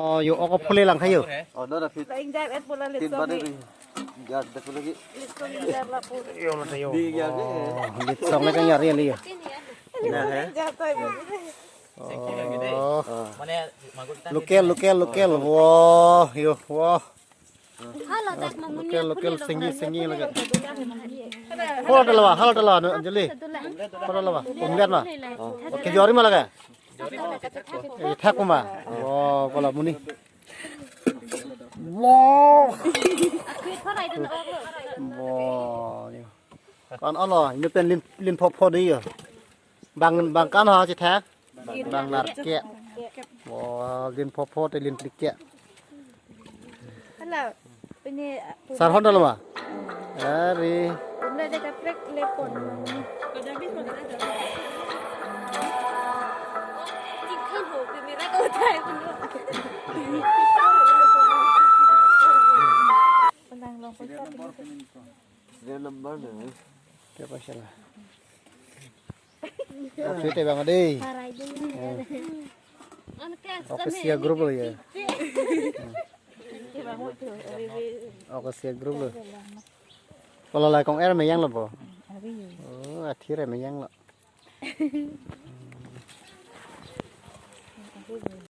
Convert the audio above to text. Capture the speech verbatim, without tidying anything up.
Oh, yo, ok phule lang kayo. Oh, no, no, fit. Lain jab et bola tin litsong bade ni. Ni. Ya, dak lagi. Litsong ni jab lapu. Yo, lo tayo. Di, ya, di. Oh, litsong le kan yari ali ya. Nah, eh. Jab tayo. Oh. Local, local, local. Wah, yo, wah. Halo, dak mamuni. Local, local, sengi, sengi lagi. Halo talo, halo talo, anu, Anjali. Halo talo, umliat ma. Oke, jori ma lagi. Eh, thak ma. Oh, kola muni. Wow. Wow. Kan alo, ini pen lin, lin pho pho dei ya. Bang, bang kan ha chithak. Bang lar ke. Wow, lin pho pho te lin plik ke. Halo. Ini, uh, Sarhon dalam ah? Ari. Pun le deka prek lepon. Penang long pun. Serial number na. Siapa salah? Oke, te bang dei. Parai dulu. Eh. Oke, sia grup lo ya. Oke, sia grup lo. Kalau lai kong er meyang lo bo. Oh, athir meyang lo.